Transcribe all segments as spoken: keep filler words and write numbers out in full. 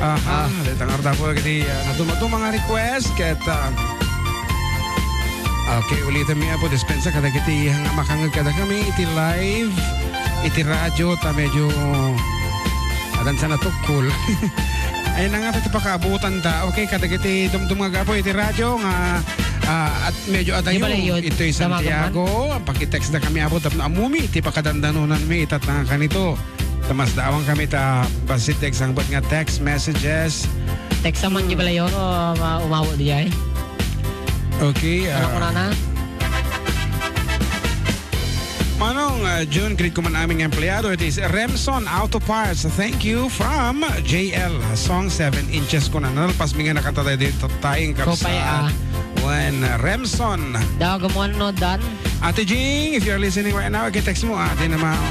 Aha, ah, dayta nga ardapo dagiti, ah, naduma-duma nga request ket, ah, okay, ulitem mi, Apo, dispensa kadagiti nga makangeg kadakami iti live, iti radio, ta medyo adan sa natukkol. Ay na nga, ti pakaabutanta. Okay, kadagiti dumdum nga gapu iti radio nga, ah, at medyo adayo. Di ba, Leon? Ito'y Damagan man? Santiago, pakitext da kami, Apo, tapno amumi ti pakadandanonanmi, itatanga kanito. Ta masdaawangkami ta bassit ti agsangpet nga text messages. Text man di balayo, no, ma-, umawat di ay. Okay, Ano ah, ko na na? Manong, ah, June, greet ko man aming empleyado. It is Remson Auto Parts. Thank you from J L. Song seven inches ko na. Nalpas mi nga nakanta tayo dito. Tayong Kopay, kapsat. Ah. When Remson. Daw, gamuan no, Dan. Ate Jing, if you're listening right now, i-text mo, ate naman.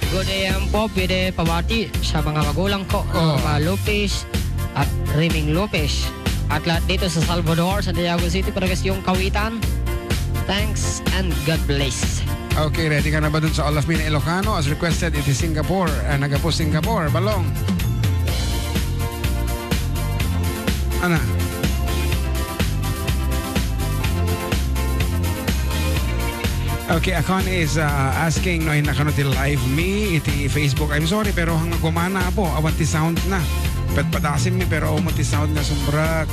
Good A M po, pwede pabati sa mga magulang ko, Oh. Norma Lopez at Reming Lopez. At lahat dito sa Salvador, Santiago City, Paragasyong Kawitan. Thanks and God bless. Okay, ready ka na ba dun sa All of Me na Ilocano? As requested, it is Singapore. Ah, nagapo Singapore. Balong. Ana. Okay, Akon is, uh, asking no, inakano ti live mi iti Facebook. I'm sorry, pero hanggang kumana, Apo, awan ti sound na. Petpadasin mi, pero awan ti sound nga sumbrak.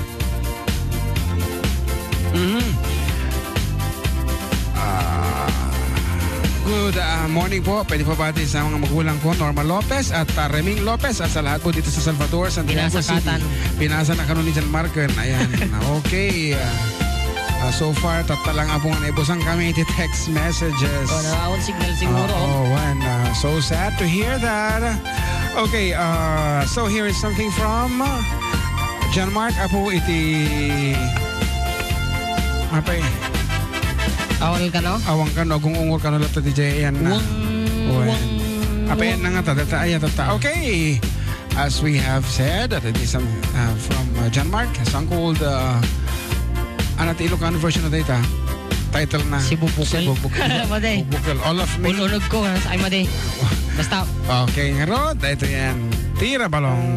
Mhm. Ah, good, ah, morning po. Pwede po ba sa mga magulang ko, Norma Lopez at, ah, Reming Lopez at sa lahat po dito sa Salvador, Santiago City. Pinasakatan. Pinasa na kano ni John Marken. Ayan. Okay. Ah, ah, so far, tatta lang nga po nga naibusang kami iti text messages. Oh, nawawang signal siguro, Oh, oh. Oh, one. Ah, so sad to hear that. Okay, ah, so here is something from, ah, John Mark, Apo, iti, apay? Awal kano? Awang kano, gung-ungol kano latta ti J N na. Wang, Wen. Apay, wang. Na nga, ta, ta, ay, ta, ta. Okay. As we have said, that it is, um, uh, from, uh, John Mark, a song called, uh, ano ti Ilocano version na data? Title na. Sibubukel. Sibubukel. Madi. Bubukel. All of me. Ulunod ko, ha? Ay, madi. Basta. Okay, ngarud, ito yan. Tira balong.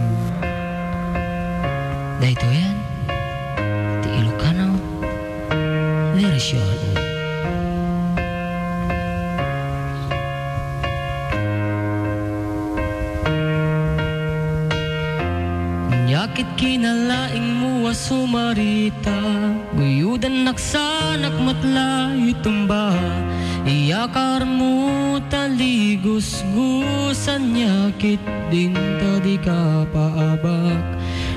Daytoyen ti Ilocano version. Nia ket kinalaingmo a sumarita, guyodannak sanak met la itumba. Iyakarmo ta ligusgusan nia ket dinta dika paabak.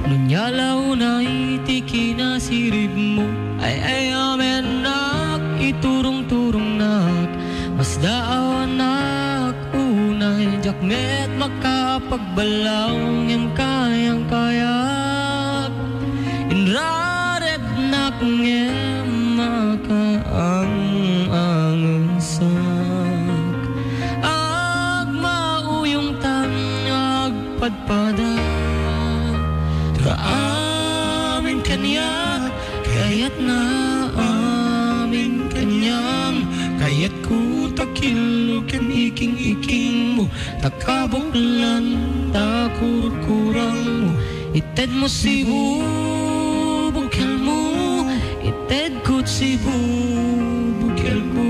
No nia la unay ti kinasiribmo, ay-ayamennak, iturongturongnak, masdaawannak unay, diak met makapagballaw ngem kayang-kayak. Inrarepnak ngem makaang-angesak. Agmauyongtan, agpadpada ta amin kaniak, kayatna amin kaniam. Kayatko ta killo ken iking-ikingmo, ta kabuklan ta kurkurangmo. Itedmo sibubukelmo, itedko sibubukelko.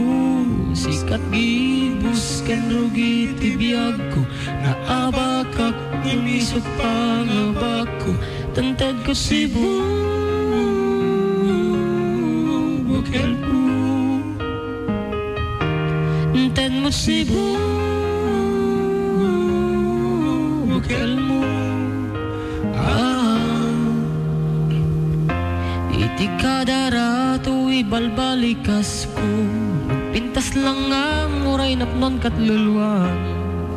Sikat gibus ken rugi ti biagko, naabakak ngem isut' pangabakko. Tentedko sibubukelko. Tedmo sibubukelmo. Ah. Iti kada rato ibalbalikasko, pintas langngang uray napnon ket luluan.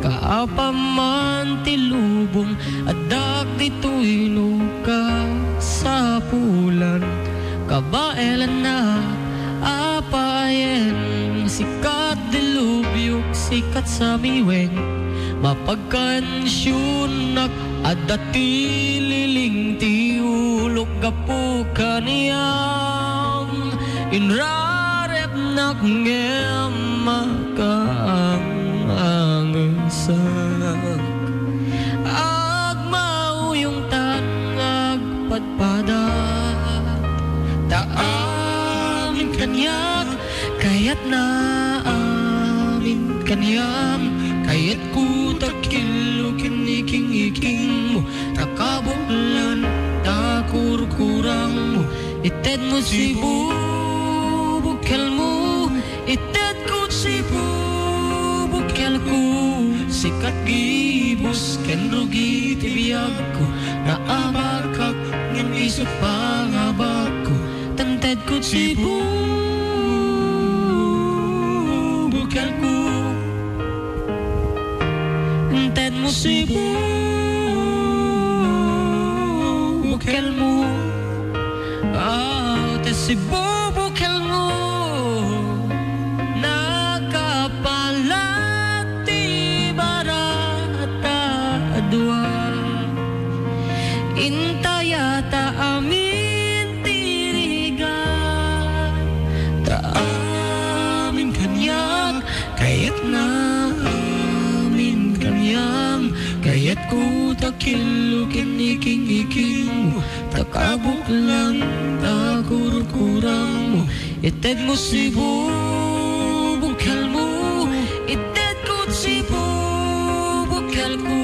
Kaapaman ti lubong, addak ditoy no kasapulan. Kabaelanna, apayen, sikat dilubyok, sikat samiwen. Mapagkansionak, adda ti liling ti ulok gapu kaniam. Inrarepnak ngem makaang-angesak. Agmauyong naamin kaniam, kayatko ta killo ken iking-ikingmo, ta kabuklan, ta kurkurangmo. Itedmo ti bubukelmo, itedko ti bubukelko, sikat gibus ken rugi ti biagko, naabakak ngem isut' pangabakko. Tentedko ti bubukelko. Tentedmo ti bubukelmo. Ah, ta ti bubukelmo. Nakapalag ti barata a dua. Intaya ta amin ti rigat, ta amin kaniak, kayatna amin kaniam, kayatko ta killo ken iking-ikingmo, ta kabuklan, ta kurkurangmo. Itedmo ti bubukelmo, itedko ti bubukelko,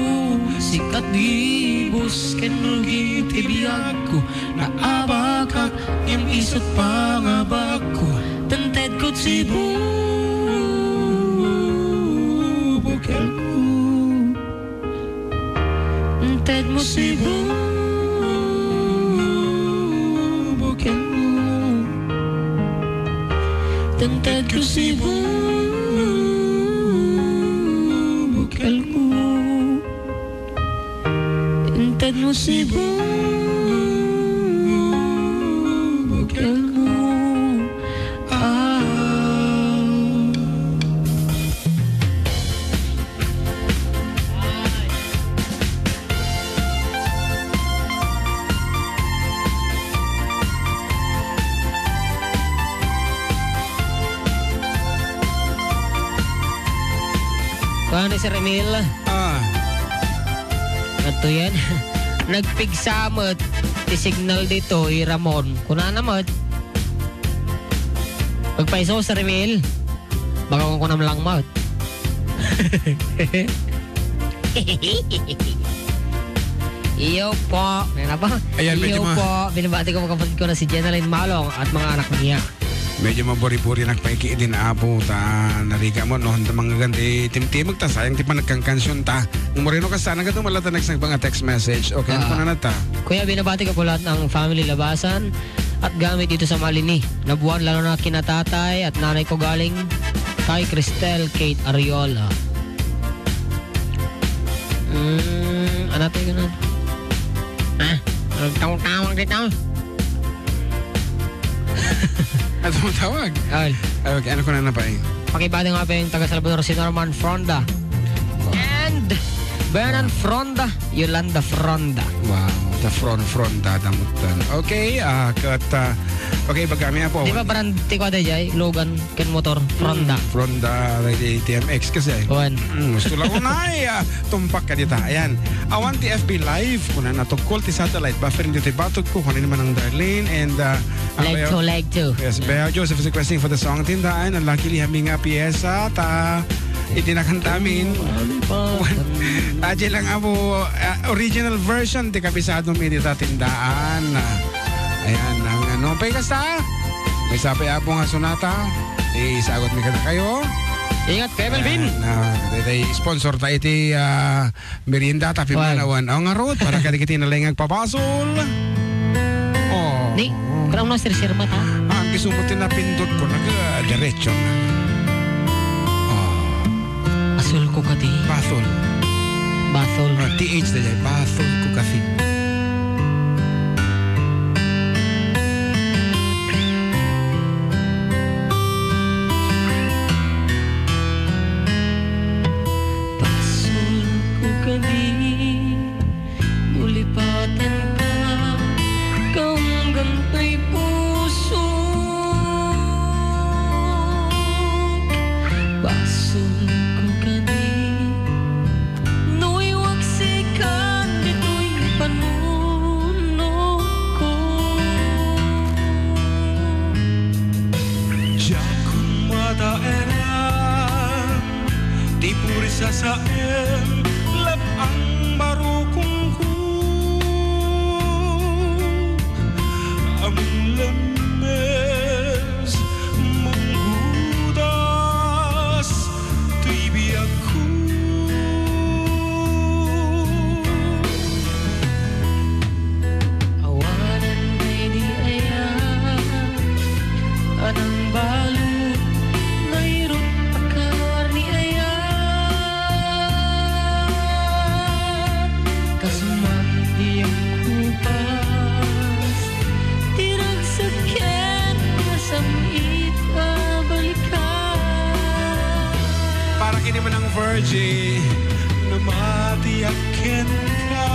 sikat gibus ken rugi ti biagko, naabakak ngem isut' pangabakko, tentedko ti bubukelko. Tedmo ti bubukelmo. Tentedko ti bubukelmo. Tedmo ti bubukelmo. Ah. Kuan ni Sir Emil. Ah. Adtoyen. Nagpigsa met ti signal ditoy, Ramon. Kunana met. Agpayso, Sir Emil. Baka kunkunam lang met. Iyo po. Ayan na ba? Ayan, medyo Iyo ma- po. Binabati ko, mga kapatid ko na si Jenalyn Malong at mga anak niya. Medyo maburi-buri nagpaiki din, Apo, ta narigat mo, no? Handa mangagan ti timtimag ta, sayang ti panagkankansion ta. Moreno, kasta, nagadu malata next nagpanga text message. Okay, ano Ah. pa na nata? Kuya, binabati ko po lahat ng family Labasan at gamit dito sa Malini. Nabuan lalo na kina tatay at nanay ko galing kay Cristel Kate Ariola. Mm, ano tayo ganun? Ha? Ang tawag-tawag dito? Ano ang tawag? Ay. Okay, ano ko na na pa eh? Pakibati nga pa yung taga Salvador, si Norman Fronda. And Vernon Fronda, Yolanda Fronda. Wow, the front, front, dadamutan. Okay, ah, kat, ah, okay, bagami po. Di ba brand ti ko, Jay? Logan, ken motor, Fronda. Mm, Fronda, like, T M X kasi. Kuan. Mm, gusto lang ko na, eh, ah, tumpak ka dita. Ayan. Awan ti F B Live, kuna na tungkol ti satellite buffering dito batog ko, kunin naman ang Darlene, and, ah, ang Leg Bayo-, two, leg two. Yes, Bayo Joseph is requesting for the song Tindaan, ang Lucky Lee Haminga piyesa, ta, iti nakantamin. Aji lang amo, ah, original version, ti kabisado mi dita Tindaan. Ayan, ang ano, pay kasta? May sapay apo nga sonata, isagot mi kada kayo. Ingat, Kuya Melvin. Ayan, ah, daytoy sponsor ta iti, ah, merienda ta pimanawan. Aw ngarud, para kadagiti nalaing agpabasol. Oh. Ni, kurang no, sir, sir, mata. Ah, ang gusto mo, tinapindot ko, nag, ah, diretso na. Oh. Asul ko kadi. Basol. Basol. Ah, T H na dyan. Basol ko kasi. Basol ko kadi, no lipatenka, kaunggan toy pusok. Basol ko kadi, no iwaksikan ditoy panunokko. Diak mata Namatiak kenka.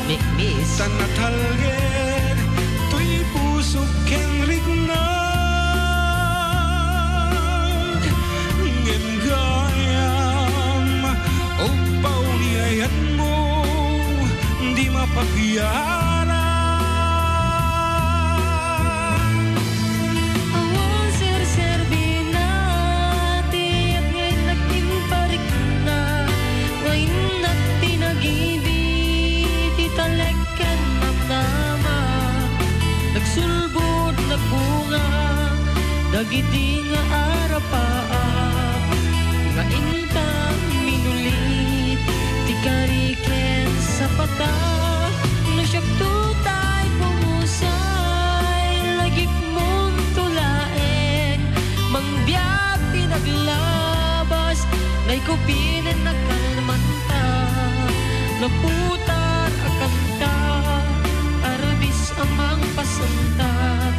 Mikmis. Tan natalged toy pusok ken riknak. Ngem gayam, uppaw ni ayatmo, di mapapiara. Awan serserbina ti ayat nga innak imparikna, nga innak ti nagibi ti talek ken namnama. Nagsulbod, nagbunga dagiti nga arapaap, nga intan minulit ti kari ken sapata. No siakto tay pumusay, lagipmonto laeng mangbiag ti naglabas, naikupinen a kalmanta, naputar a kanta, arbis a mangpasantak,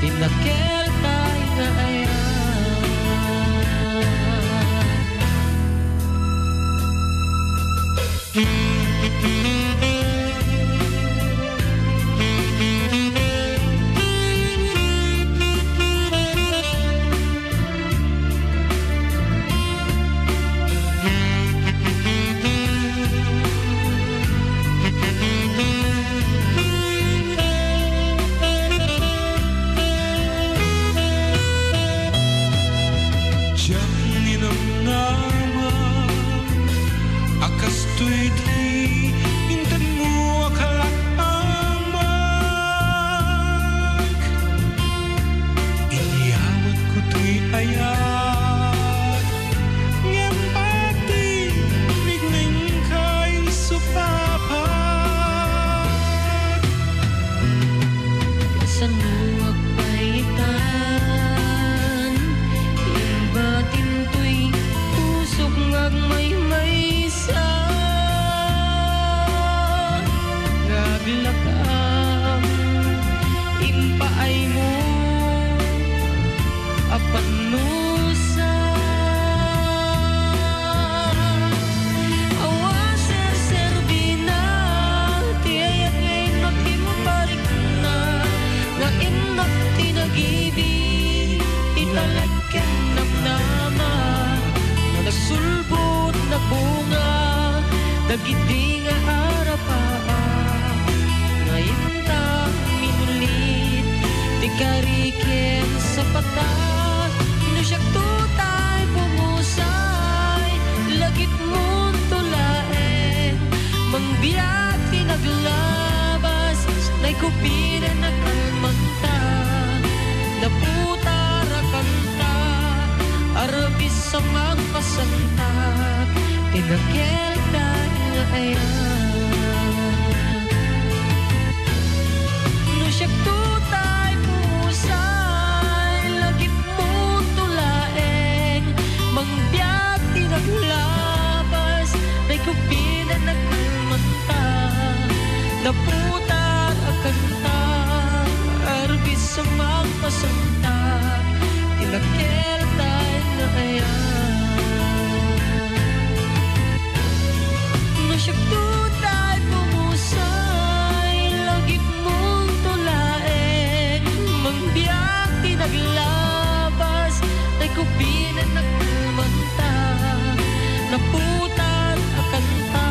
ti nakeltay nga ayat. Diak ninamnama a kastoy ti intedmo a kalak-amak. Inyawatko toy ayat, ngem pati rignengka isu papak. Kasano agpaitan, ibatin toy pusok nga agmaymaysa, nga aglakam, impaaymo a pannusa. Awan serserbina ti ayat nga innak imparikna, nga innak ti nagibi, italek ken namnama, nga nagsulbod, nagbunga dagiti nga arapaap, nga intan minulit ti kari ken sapata. No siakto tay pumusay, lagipmonto laeng mangbiag ti naglabas, naikupinen a kalmanta, naputar a kanta, arbis a mangpasantak, ti nakeltay nga ayat. No siakto tay pumusay, lagipmonto laeng mangbiag ti naglabas, naikupinen a kalmanta, naputar a kanta, arbis a mangpasantak, ti nakeltay nga ayat. No siakto tay pumusay, lagipmonto laeng mangbiag ti naglabas, naikupinen a kalmanta, naputar a kanta,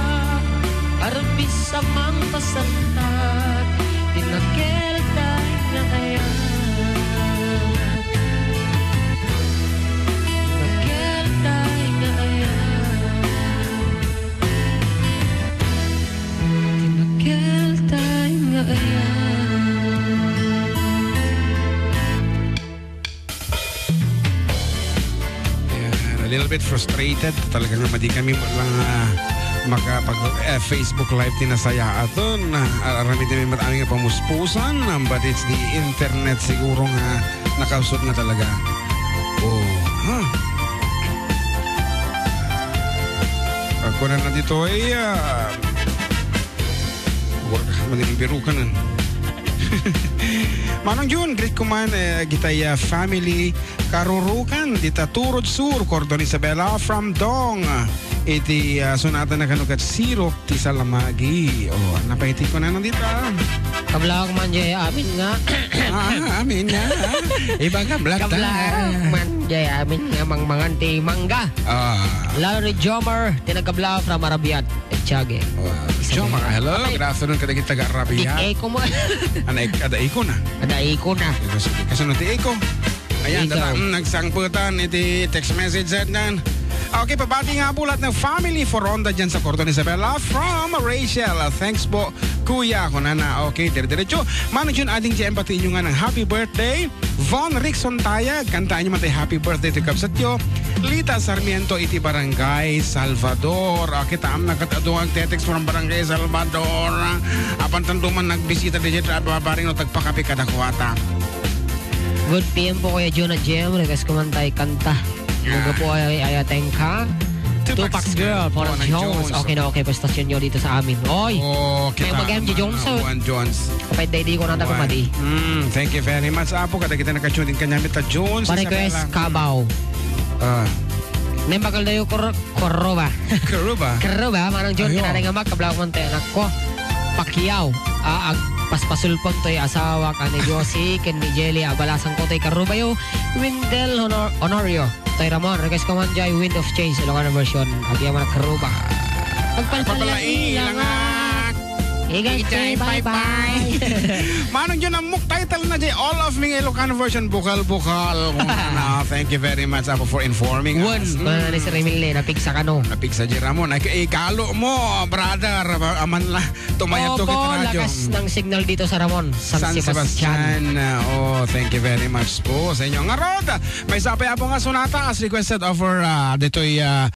arbis a mangpasantak, ti nakeltay nga ayat. Nakeltay nga ayat. Ti nakeltay nga ayat. Ayan, a little bit frustrated. Talaga nga madi kami lang, ah, makapag, eh, Facebook Live ti nasayaaton. Ah, aramid kami met amin nga pamuspusan, ah, but it's the internet siguro nga nakausot na talaga. Oh, ha? Ako na na dito ay, ah, Wag ka man yung birukanan. Manong Jun, greet ko man, eh, gitay, ah, family, karurukan, dita Turod Sur, Cordon Isabela, from Dong. Iti, ah, sunatan na kano kat sirok ti salamagi. Oh, ano pa iti ko na nandita? Kablak man jay amin nga. Ah, amin nga. Ibang kablak ta. Kablak man jay amin nga mangmangan ti mangga. Ah. Lalo ni Jomar, ti nagkabla from Arabiat. Echage. Wow. Jomar, hello. Good afternoon, kadagiti taga Arabiat. Di eko mo. Ana, ada eko na. Ada eko na. Kas-, kasano ti eko? Ayan, Ikaw. Dada, mm, nagsangputan iti text message set nan. Okay, pabati nga po lahat ng family for Ronda dyan sa Cordon Isabela from Rachel. Ah, thanks po, Kuya. Kunana, okay, dire-diretso. Mano Jun, ading J M, pati inyo nga ng happy birthday. Von Rickson Tayag, kantaan nyo man tayo happy birthday to kabsat yo. Lita Sarmiento iti Barangay Salvador. Ah, kita am nagkatadungan text from Barangay Salvador. Apan tanduman nagbisita di dito at babaring no tagpakapi kadakuwata. Good P M po, Kuya Jun at Jem. Request ko man tayo kanta. Ah. Mga po ay ayateng ka. Tupac's Tupac's Girl, Girl, Paul Paul and Jones. Jones. Okay na okay po, estasyon nyo dito sa amin. Oy! Oh, may kita mag-M J man, Jones, ah, oh. Juan Jones. Kapag day di ko nata Juan. Pamadi. Mm, thank you very much, Apo. Kada kita naka-tune in kanya, Mita Jones, Pa-request, Isabela. Kabaw. Ah. Nembakal dayo kor-, Koroba. Koroba? Koroba, Manang John, ayo. Kanada nga magkablaw man tayo, anak ko. Pacquiao. Ah, agpaspasulpon to'y asawa, kani Josie, ken ni Jelly, abalasan ko to'y Karuba yo. Windel Honor-, Honorio. Tay Ramon, request ko man jay, Wind of Change, Ilocano version. Agyaman a Karuba. Pagpalpalailang ak. Igay, bye-bye. Manong Jun, ang muk title na jay, All of Me nga Ilocano version, bukal-bukal. Kung ano, thank you very much, Apo, for informing us. Wen, mm, ni Sir Emil, eh, napigsa kano. Napigsa jay Ramon. Ay, ikalo mo, brother. Aman la, tumayab to Opo, kita radyo. Lakas ng signal dito sa Ramon, San San Sebastian. Sebastian. Oh, thank you very much po sa inyo. Ngarod, may sapay, Apo, nga sonata as requested of our, ah, dito'y, ah,